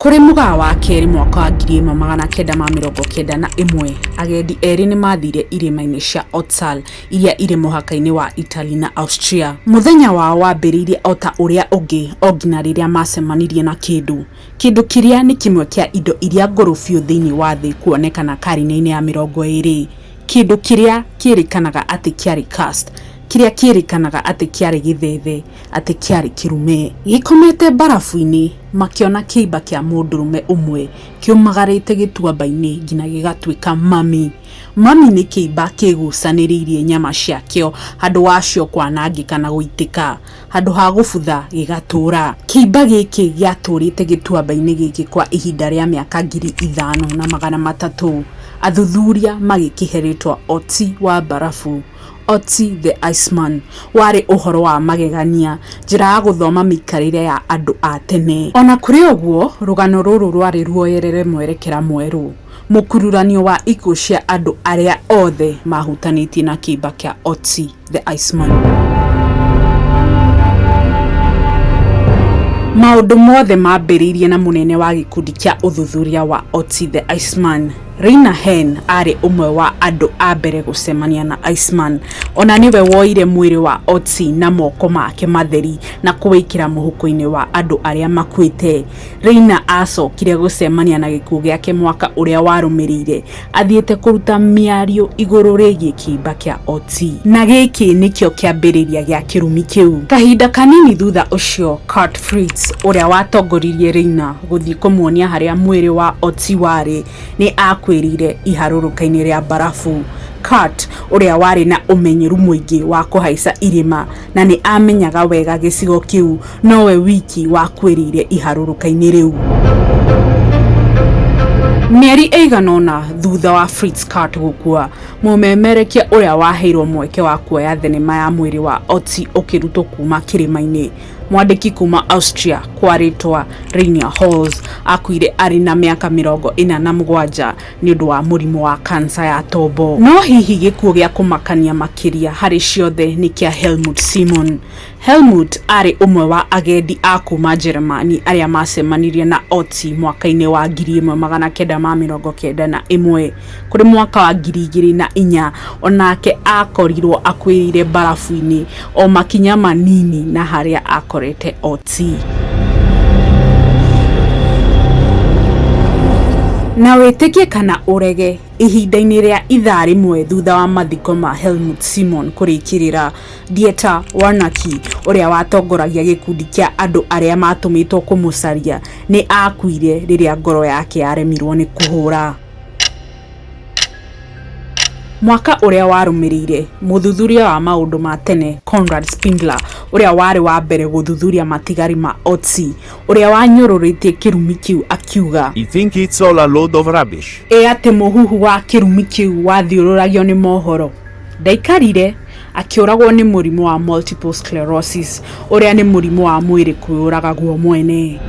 Kũrĩ mũgaa wa kerĩ mwaka wa 1991, agendi erĩ nĩ maathire irĩma-inĩ cia Ötztal iria irĩ mũhaka-inĩ wa Italy na Austria. Mũthenya wao wambĩrĩirie o ta ũrĩa ũngĩ o nginya rĩrĩa maacemanirie na kĩndũ. Kĩndũ kĩrĩa nĩ kĩmwe kĩa indo iria ngũrũ biũ thĩinĩ wa thĩ kuonekana karine-inĩ ya 20. Kĩndũ kĩrĩa kĩrĩkanaga atĩ kĩarĩ karst, kĩrĩa kĩrĩkanaga atĩ kĩarĩ gĩthethe, atĩ kĩarĩ kĩrume. Gĩkomete mbarabu-inĩ, makĩona kĩimba kĩa mũndũrũme ũmwe kĩũmagarĩte gĩtuamba-inĩ nginya gĩgatuĩka mummy. Mummy nĩ kĩimba kĩgucanĩrĩirie nyama ciakĩo handũ wacio kwanangĩka na gũitĩka. Handũ ha gũbutha gĩgatũũra. Kĩimba gĩkĩ gĩatũũrĩte gĩtuamba-inĩ gĩkĩ kwa ihinda rĩa mĩaka 5300. Athuthuria magĩkĩhe rĩtwa Ötzi wa mbarabu. Ötzi the Iceman. Warĩ ũhoro wa magegania, njĩra ya gũthoma mĩikarĩre ya andũ a tene. O na kũrĩ ũguo, rũgano rũrũ rwarĩ ruoyerere mwerekera mwerũ, mũkururanio wa ikuũ cia andũ arĩa othe mahutanĩtie na kĩimba kĩa Ötzi the Iceman. Maũndũ mothe mambĩrĩirie na mũnene wa gĩkundi kĩa ũthuthuria wa Ötzi the Iceman, Reiner Henn aarĩ ũmwe wa andũ a mbere gũcemania na Iceman. O na nĩwe woire mwĩrĩ wa Ötzi na moko make matheri na kũwĩkĩra mũhuko-inĩ wa andũ arĩa makuĩte. Reiner aacokire gũcemania na gĩkuũ gĩake mwaka ũrĩa warũmĩrĩire athiĩte kũruta mĩario igũrũ rĩgiĩ kĩimba kĩa Ötzi. Na gĩkĩ nĩkĩo kĩambĩrĩria gĩa kĩrumi kĩu. Kahinda kanini thutha ũcio, Kurt Fritz, ũrĩa watongoririe Reiner gũthiĩ kũmuonia harĩa mwĩrĩ wa Ötzi warĩ, nĩ aakuĩrĩire iharũrũka-inĩ rĩa mbarabu. Kurt, ũrĩa warĩ na ũmenyeru mũingĩ wa kũhaica irĩma na nĩ aamenyaga wega gĩcigo kĩu, nowe wiki wakuĩrĩire iharũrũka-inĩ rĩu. Mĩeri ĩigana ũna thutha wa Fritz Kurt gũkua, mũmemerekia ũrĩa waheirwo mweke wa kuoya thenema ya mwĩrĩ wa Ötzi ũkĩrutwo kuuma kĩrĩma-inĩ, Mwandĩki kuuma Austria kwa rĩtwa Rainer Holz akuire arĩ na mĩaka 47 nĩ ũndũ wa mũrimũ wa kansa ya tombo. No hihi gĩkuũ gĩa kũmakania makĩria harĩ ciothe nĩ kĩa Helmut Simon. Helmut aarĩ ũmwe wa agendi a kuuma Njĩrĩmani arĩa maacemanirie na Ötzi mwaka-inĩ wa 1991. Kũrĩ mwaka wa 2004 o nake aakorirũo akuĩrĩire mbarabu-inĩ o makinya manini na harĩa aakorete Ötzi. Na wĩtĩkie kana ũrege, ihinda-inĩ rĩa ithaa rĩmwe thutha wa mathiko ma Helmut Simon kũrĩkĩrĩra, Dieter Warnecke, ũrĩa watongoragia gĩkundi kĩa andũ arĩa maatũmĩtwo kũmũcaria, nĩ aakuire rĩrĩa ngoro yake yaremirũo nĩ kũhũra. Mwaka ũrĩa warũmĩrĩire, mũthuthuria wa maũndũ ma tene Konrad Spindler, ũrĩa warĩ wa mbere gũthuthuria matigari ma Ötzi, ũrĩa wanyũrũrĩtie kĩrumi kĩu akiuga. I think it's all a load of rubbish. Ĩ atĩ mũhuhu wa kĩrumi kĩu wathiũrũragio nĩ mohoro? Ndaikarire, akĩũragwo nĩ mũrimũ wa multiple sclerosis, ũrĩa nĩ mũrimũ wa mwĩrĩ kwĩũraga guo mwene.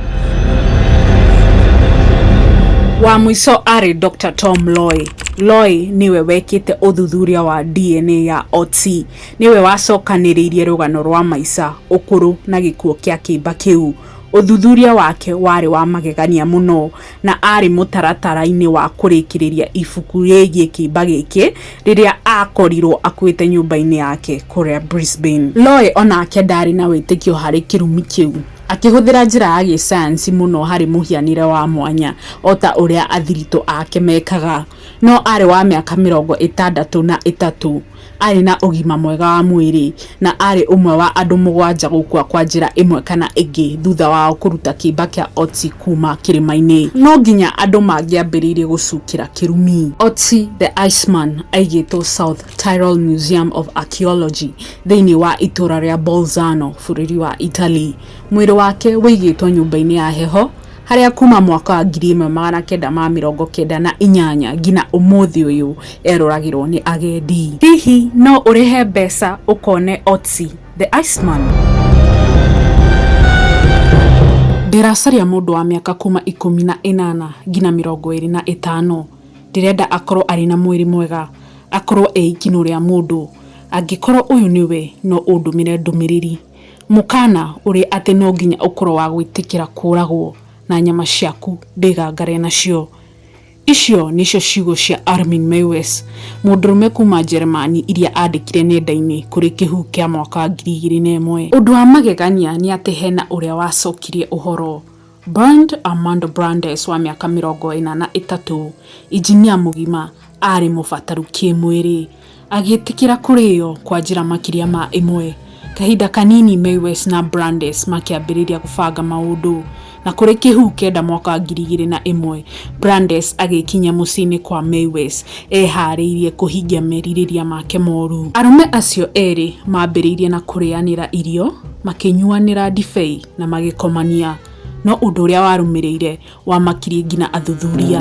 Wa mũico arĩ Dr. Tom Loy. Loy nĩwe wekĩte ũthuthuria wa DNA ya Ötzi. Nĩwe wacokanĩrĩirie rũgano rwa maica, ũkũrũ na gĩkuũ kĩa kĩimba kĩu. Ũthuthuria wake warĩ wa magegania mũno na aarĩ mũtaratara-inĩ wa kũrĩkĩrĩria ibuku rĩgiĩ kĩimba gĩkĩ rĩrĩa aakorirũo akuĩte nyũmba-inĩ yake kũrĩa Brisbane. Loy o nake ndaarĩ na wĩtĩkio harĩ kĩrumi kĩu, akĩhũthĩra njĩra ya gĩsayansi mũno harĩ mũhianĩre wa mwanya o ta ũrĩa athiritũ ake mekaga. No arĩ wa mĩaka 63. Aarĩ na ũgima mwega wa mwĩrĩ na aarĩ ũmwe wa andũ mũgwanja gũkua kwa njĩra ĩmwe kana ĩngĩ thutha wao kũruta kĩimba kĩa Ötzi kuuma kĩrĩma-inĩ. No nginya andũ mangĩambĩrĩirie gũcukĩra kĩrumi. Ötzi the Iceman aigĩtwo South Tyrol Museum of Archaeology thĩinĩ wa itũũra rĩa Bolzano, bũrũri wa Italy. Mwĩrĩ wake ũigĩtwo nyũmba-inĩ ya heho harĩa kuma mwaka wa 1998 nginya ũmũthĩ ũyũ eroragĩrwo nĩ agendi. Hihi no ũrĩhe mbeca ũkone Ötzi the Iceman? Ndĩracaria mũndũ wa mĩaka kuma 18 nginya 25. Ndĩrenda akorwo arĩ na mwĩrĩ mwega, akorwo e ikinũ rĩa mũndũ. Angĩkorwo ũyũ nĩwe no ũndũmĩre ndũmĩrĩri. Mũkana ũrĩ atĩ no nginya ũkorwo wa gwĩtĩkĩra kũragwo. Na nyama ciaku ndĩgangare nacio. Icio nĩcio ciugo cia Armin Meiwes, mũndũrũme kuma Njeremani iria andĩkire nenda-inĩ kũrĩ kĩhu kĩa mwaka wa 2001. Ũndũ wa magegania nĩ atĩ hena ũrĩa wacokirie ũhoro. Bernd Armando Brandes wa mĩaka 43, injinia mũgima, aarĩ mũbataru kĩmwĩrĩ. Agĩtĩkĩra kũrĩo kwa njĩra makĩria ma ĩmwe. Kahinda kanini Meiwes na Brandes makĩambĩrĩria gũbanga maũndũ. Na kũrĩ kĩhu 9 mwaka wa 2001, Brandes agĩkinya mũciĩ-inĩ kwa Meiwes eharĩirie kũhingia merirĩria make moru. Arũme acio erĩ mambĩrĩirie na kũrĩanĩra irio, makĩnyuanĩra ndibei na magĩkomania. No ũndũ ũrĩa warũmĩrĩire wamakirie nginya athuthuria.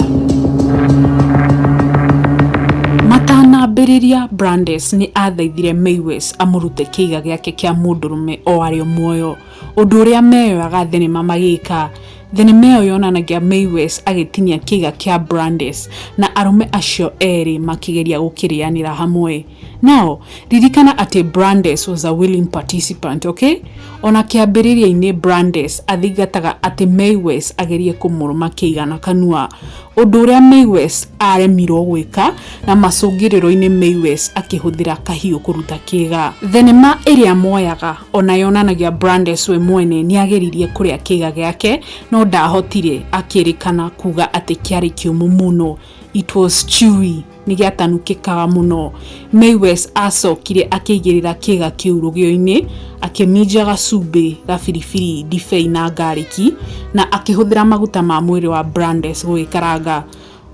Matanambĩrĩria, Brandes nĩ athaithire Meiwes amũrute kĩiga gĩake kĩa mũndũrũme o arĩ o muoyo, ũndũ ũrĩa meyoyaga thenema magĩka. Thenema ĩyo yonanagia Meiwes agĩtinia kĩiga kĩa Brandes na arũme acio erĩ makĩgeria gũkĩrĩanĩra hamwe. Now, ririkana atĩ Brandes was a willing participant, okay? Ona kĩambĩrĩria-inĩ Brandes athingataga atĩ Meiwes agerie kũmũrũma kĩiga na kanua, ũndũ ũrĩa Meiwes aremirwo gwĩka na macũngĩrĩro-inĩ Meiwes akĩhũthĩra kahiũ kũruta kĩga. Thenema ĩrĩa moyaga ona yonanagia Brandes we mwene nĩageririe kũrĩa kĩga gĩake no ndahotire, akĩrĩkana kuga atĩ kĩarĩ kĩũmũ mũno, it was chewy, nĩ gĩatanukĩkaga mũno. Meiwes acokire akĩigĩrĩra kĩga kĩu rũgĩo-inĩ, akĩminja gacumbĩ, gabiribiri, ndibei na ngarĩki, na akĩhũthĩra maguta ma mwĩrĩ wa Brandes gũgĩkaranga.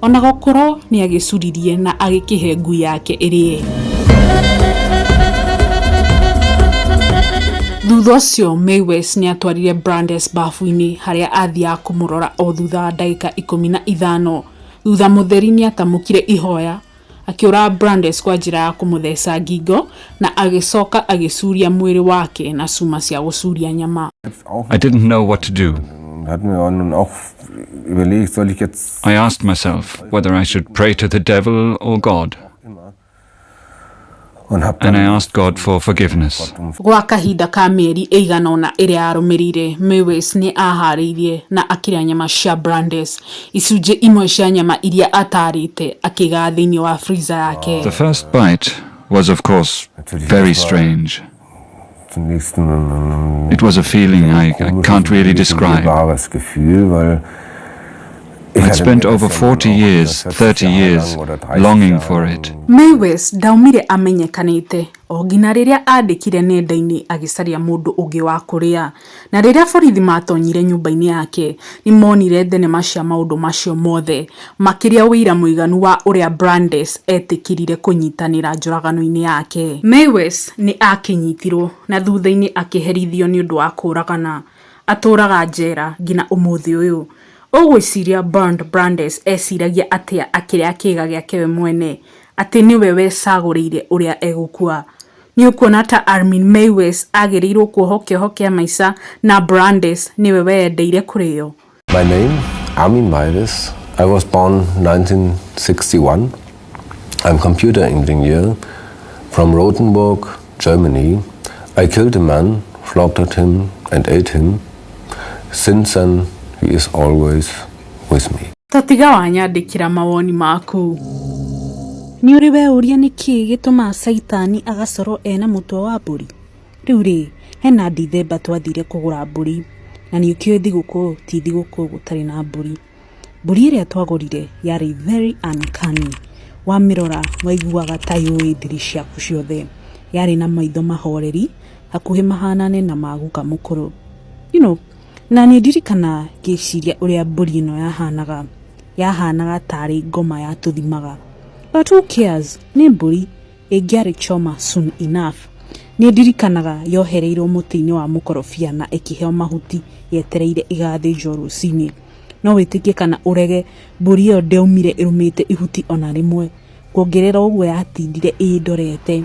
Ona gũkorwo nĩ agĩcuririe na agĩkĩhe ngui yake ĩrĩe. Thutha ũcio Meiwes nĩ atwarire Brandes bafu-inĩ harĩa athiaga kũmũrora o thutha wa ndagĩka 15. Thutha mũtheri nĩ atamũkire ihoya, akĩũraga Brandes kwa njĩra ya kũmũtheca ngingo na agĩcoka agĩcuria mwĩrĩ wake na cuma cia gũcuria nyama. I didn't know what to do. Hatten wir nun auch überlegt, soll ich jetzt I asked myself whether I should pray to the devil or God, und hab and dann I asked God for forgiveness. Gwa kahinda ka mĩeri ĩigana ũna ĩrĩa yarũmĩrĩire, Meiwes nĩ aharĩirie na akĩrĩa nyama cia Brandes, icunjĩ imwe cia nyama iria atarĩte akĩigaga thĩinĩ wa freezer yake. The first bite was, of course, very strange. Zunächst ein It was a feeling I can't really describe. Wahres Gefühl, weil ich I'd hatte spent mir das over ja nun 40 auch years, 40 30 Jahre years, lang oder 30 longing Jahre for lang it. Meiwes ndaumire amenyekanĩte o nginya rĩrĩa andĩkire nenda-inĩ agĩcaria mũndũ ũngĩ wa kũrĩa. Na rĩrĩa borithi matonyire nyũmba-inĩ yake, nĩ monire thenema cia maũndũ macio mothe, makĩria ũira mũiganu wa ũrĩa Brandes etĩkĩrire kũnyitanĩra njũragano-inĩ yake. Meiwes nĩ akĩnyitirwo na thutha-inĩ akĩherithio nĩ ũndũ wa kũũragana. Atũraga njera nginya ũmũthĩ ũyũ. Ũgwĩciria Bernd Brandes eciragia atĩa akĩrĩa kĩga gĩake we mwene, atĩ nĩwe wecagũrĩire ũrĩa egũkua? Nĩ ũkuona ta Armin Meiwes agĩrĩirwo kuohwo kĩoho kĩa maica na Brandes nĩwe weyendeire kũrĩo? My name, Armin Meiwes. I was born 1961. I'm computer engineer from Rotenburg, Germany. I killed a man, slaughtered him and ate him. Since then, he is always with me. Ta tiga wanyandĩkĩra mawoni maku. Nĩ ũrĩ weũria nĩkĩĩ gĩtũmaga caitani agacorwo ena mũtwe wa mbũri? Rĩu rĩ, hena Dithemba twathire kũgũra mbũri, na nĩ ũkĩũĩ thigũkũ ti thigũkũ gũtarĩ na mbũri. Mbũri ĩrĩa twagũrire yarĩ very uncanny. Wamĩrora waiguaga ta yũĩ thiri ciaku ciothe. Yarĩ na maitho mahoreri, hakuhĩ mahanane na ma guka mũkũrũ. Na nĩ ndirikana ngĩciria ũrĩa mbũri ĩno yahanaga. Yahanaga tarĩ ngoma yatũthimaga. But who cares? Nĩ mbũri ĩngĩarĩ choma soon enough. Nĩ ndirikanaga yohereirwo mũtĩ-inĩ wa mũkorobia na ĩkĩheo mahuti yetereire ĩgathĩnjwo rũcinĩ. No wĩtĩkie kana ũrege, mbũri ĩyo ndĩaumire ĩrũmĩte ihuti ona rĩmwe. Kuongerera ũguo yatindire ĩndorete.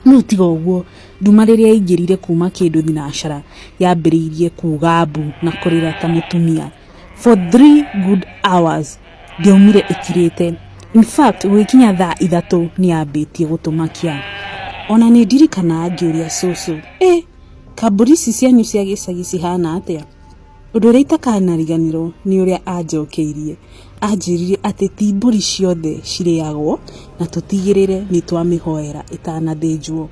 No tiga ũguo, nduma rĩrĩa yaingĩrire kuma kĩndũ thinacara yambĩrĩirie kuga mbu na kũrĩra ta mũtumia. For 3 good hours ndĩaumire ĩkirĩte. In fact, gũgĩkinya thaa 3 nĩ yambĩtie gũtũmakia. Ona nĩ ndirikanaga ngĩũria cũcũ, kambũri ici cianyu cia gĩcagi cihana atĩa? Ũndũ ũrĩa itakanariganĩrwo nĩ ũrĩa anjokeirie. Anjĩrire atĩ ti mbũri ciothe cirĩagwo na tũtigĩrĩre nĩ twamĩhoera ĩtanathĩnjwo.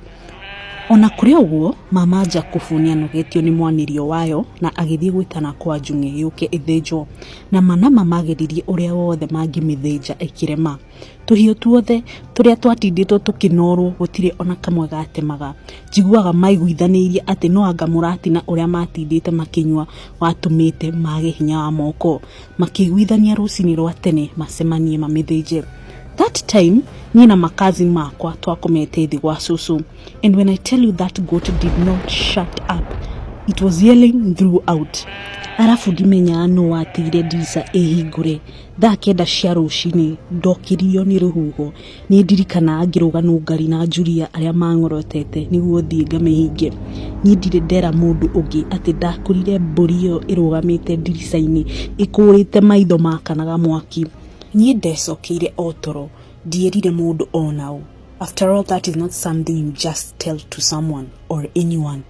Ona kũrĩ ũguo, mama Jakubu nĩanogetio nĩ mwanĩrio wayo na agĩthiĩ gwĩtana kwa Njung'e yũke ĩthĩnjwo. Na ma nama mageririe ũrĩa wothe mangĩmĩthĩnja ĩkĩrema. Tũhiũ tuothe tũrĩa twatindĩtwo tũkĩnorwo gũtirĩ ona kamwe gatemaga. Njiguaga maiguithanĩirie atĩ no anga mũratina ũrĩa matindĩte makĩnyua watũmĩte mage hinya wa moko. Makĩiguithania rũcinĩ rwa tene macemanie mamĩthĩnje. That time niĩ na makazini makwa twakomete thĩ gwa cũcũ. And when I tell you that goat did not shut up, it was yelling throughout. Arabu ndimenyaga nũ watigire ndirica ĩhingũre. Thaa 9 cia rũcinĩ ndokĩririo nĩ rũhuho. Nĩ ndirikanaga ngĩrũga nũngari na Julia arĩa mang'orotete nĩguo thiĩ ngamĩhinge. Niĩ ndirĩ ndera mũndũ ũngĩ atĩ ndakũrire mbũri ĩyo ĩrũgamĩte ndirica-inĩ ĩkũrĩte maitho makanaga mwaki. Niĩ ndecokeire o toro, ndierire mũndũ ona ũ. After all, that is not something you just tell to someone or anyone.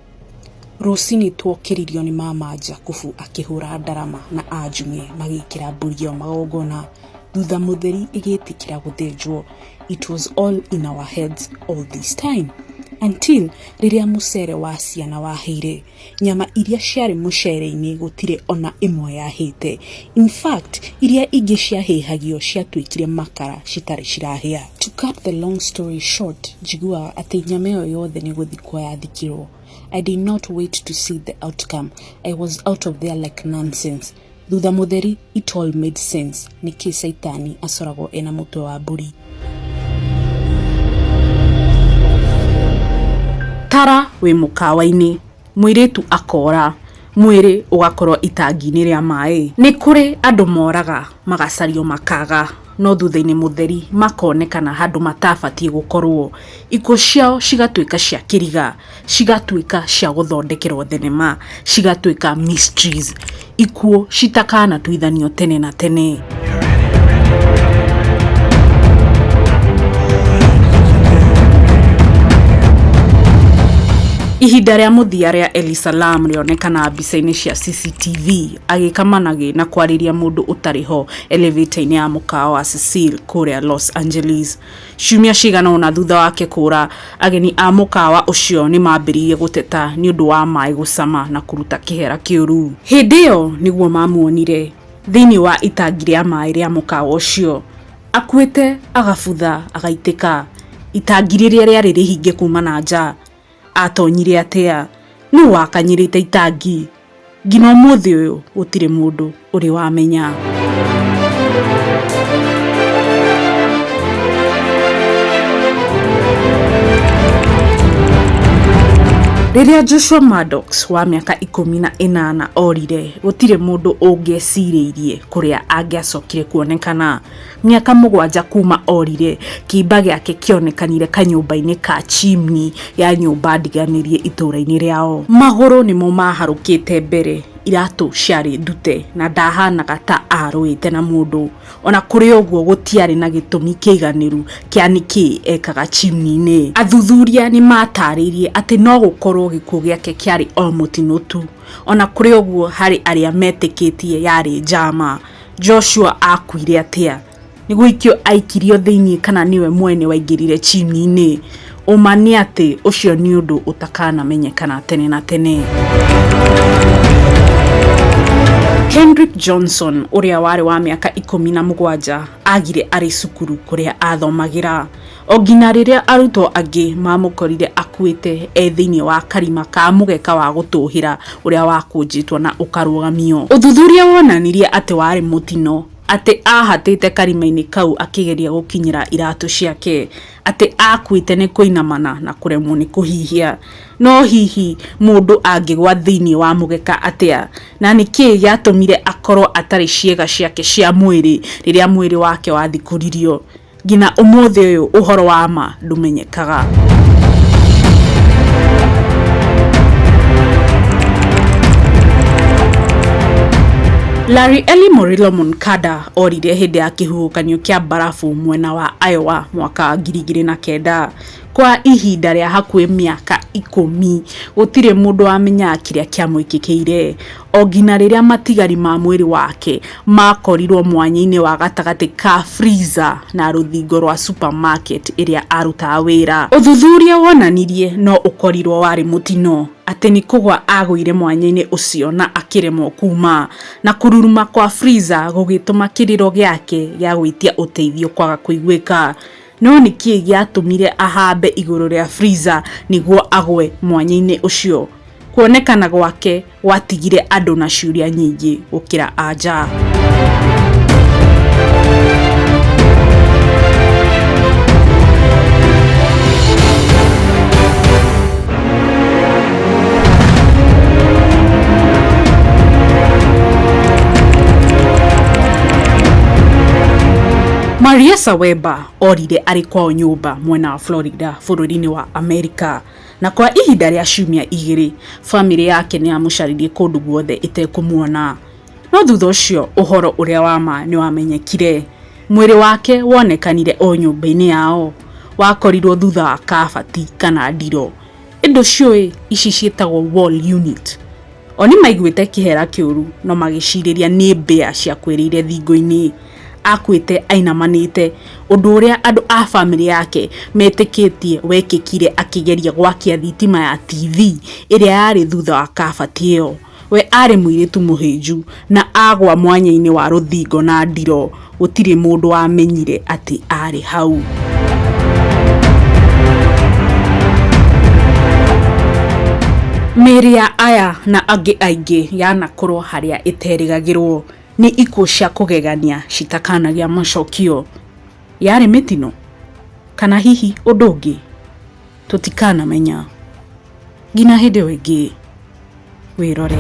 Rũcinĩ twokĩririo nĩ mama Jakubu akĩhũra ndarama na Anjung'e magĩkĩra mbũri ĩyo magongona. Thutha mũtheri ĩgĩtĩkĩra gũthĩnjwo. It was all in our heads all this time. Until rĩrĩa mũcere wa ciana wahĩire. Nyama iria ciarĩ mũcere-inĩ gũtirĩ ona ĩmwe yahĩte. In fact, iria ingĩ ciahĩhagio ciatuĩkire makara citarĩ cirahĩa. To cut the long story short, njiguaga atĩ nyama ĩyo yothe nĩ gũthikwo yathikirwo. I did not wait to see the outcome. I was out of there like nonsense. Thutha mũtheri, it all made sense. Nĩkĩ caitani acoragwo ena mũtwe wa mbũri. Tara wĩ mũkawa-inĩ, mũirĩtu akora, mwĩrĩ ũgakorwo itangi-inĩ rĩa maĩ. Nĩ kũrĩ andũ moraga magacario makaga, no thutha-inĩ mũtheri makonekana handũ matabatiĩ gũkorwo. Ikuũ ciao cigatuĩka cia kĩriga, cigatuĩka cia gũthondekerwo thenema, cigatuĩka mysteries. Ikuũ citakanatuithanio tene na tene. Ihinda rĩa mũthia rĩa Elisa Lam rĩonekana mbica-inĩ cia CCTV agĩka managĩ na kwarĩria mũndũ ũtarĩ ho elevator-inĩ ya mũkawa wa Cecil kũrĩa Los Angeles. Ciumia cigana ũna thutha wake kũra, ageni a mũkawa ũcio nĩ mambĩrĩirie gũteta nĩ ũndũ wa maĩ gũcama na kũruta kĩhera kĩũru. Hĩndĩ ĩyo nĩguo mamuonire thĩinĩ wa itangi rĩa maĩ rĩa mũkawa ũcio. Akuĩte agabutha agaitĩka. Itangi rĩrĩa rĩarĩ rĩhinge kuma na nja. Atonyire atĩa? Nũ wakanyĩrĩte itangi? Nginya ũmũthĩ ũyũ gũtirĩ mũndũ ũrĩ wamenya. Rĩrĩa Joshua Maddox wa mĩaka 18 orire, gũtirĩ mũndũ ũngĩecirĩirie kũrĩa angĩacokire kuonekana. Mĩaka 7 kuma orire, kĩimba gĩake kĩonekanire kanyũmba-inĩ ka chimney ya nyũmba ndiganĩrie itũũra-inĩ rĩao. Magũrũ nĩmo maharũkĩte mbere, iratũ ciarĩ ndute na ndahanaga ta arũĩte na mũndũ. Ona kũrĩ ũguo gũtiarĩ na gĩtũmi kĩiganĩru kĩa nĩkĩ ekaga chimney-inĩ. Athuthuria nĩ matarĩirie atĩ no gũkorwo gĩkuũ gĩake kĩarĩ o mũtino tu. Ona kũrĩ ũguo harĩ arĩa metĩkĩtie yarĩ njama. Joshua akuire atĩa? Nĩ gũikio aikirio thĩinĩ kana nĩwe mwene waingĩrire chimney-inĩ? Ũma nĩ atĩ ũcio nĩ ũndũ ũtakanamenyekana tene na tene. Kendrick Johnson ũrĩa warĩ wa mĩaka 17 agire arĩ cukuru kũrĩa athomagĩra. O nginya rĩrĩa arutwo angĩ mamũkorire akuĩte e thĩinĩ wa karima ka mũgeka wa gũtũhĩra ũrĩa wakũnjĩtwo na ũkarũgamio. Ũthuthuria wonanirie atĩ warĩ mũtino, atĩ ahatĩte karima-inĩ kau akĩgeria gũkinyĩra iratũ ciake, atĩ akuĩte nĩ kũinamana na kũremwo nĩ kũhihia. No hihi mũndũ angĩgwa thĩinĩ wa mũgeka atĩa? Na nĩkĩ gĩatũmire akorwo atarĩ ciĩga ciake cia mwĩrĩ rĩrĩa mwĩrĩ wake wathikũririo? Nginya ũmũthĩ ũyũ ũhoro wa ma ndũmenyekaga. Larry Eli Murillo Moncada orire hĩndĩ ya kĩhuhũkanio kĩa mbarabu mwena wa Iowa mwaka wa 2009. Kwa ihinda rĩa hakuhĩ mĩaka 10 gũtirĩ mũndũ wamenyaga kĩrĩa kĩamwĩkĩkĩire, o nginya rĩrĩa matigari ma mwĩrĩ wake makorirwo mwanya-inĩ wa gatagatĩ ka freezer na rũthingo rwa supermarket ĩrĩa arutaga wĩra. Ũthuthuria wonanirie no ũkorirwo warĩ mũtino, atĩ nĩ kũgwa agũire mwanya-inĩ ũcio na akĩremwo kuma, na kũruruma kwa freezer gũgĩtũma kĩrĩro gĩake gĩa gwĩtia ũteithio kwaga kũiguĩka. No nĩ kĩĩ gĩatũmire ahambe igũrũ rĩa freezer nĩguo agwe mwanya-inĩ ũcio? Kuonekana gwake gwatigire andũ na ciũria nyingĩ gũkĩra anja. Mariesa Weber orire arĩ kwao nyũmba mwena wa Florida bũrũri-inĩ wa Amerika, na kwa ihinda rĩa ciumia 2 bamĩrĩ yake nĩ yamũcaririe kũndũ guothe ĩtekũmuona. No thutha ũcio ũhoro ũrĩa wa ma nĩ wamenyekire. Mwĩrĩ wake wonekanire o nyũmba-inĩ yao, wakorirwo thutha wa kabati kana ndiro. Ĩndĩ ciũĩ ici ciĩtagwo wall unit. O nĩ maiguĩte kĩhera kĩũru no magĩcirĩria nĩ mbĩa ciakuĩrĩire thingo-inĩ. Akuĩte ainamanĩte, ũndũ ũrĩa andũ a bamĩrĩ yake metĩkĩtie wekĩkire akĩgeria gwakia thitima ya TV ĩrĩa yarĩ thutha wa kabati ĩyo. We arĩ mũirĩtu mũhĩnju na agwa mwanya-inĩ wa rũthingo na ndiro, gũtirĩ mũndũ wamenyire atĩ arĩ hau. Mĩĩrĩ ya aya na angĩ aingĩ yanakorwo harĩa ĩterĩgagĩrwo nĩ ikuũ cia kũgegania citakanagia macokio. Yarĩ mĩtino kana hihi ũndũ ũngĩ? Tũtikanamenya. Nginya hĩndĩ ĩyo ĩngĩ, wĩrore.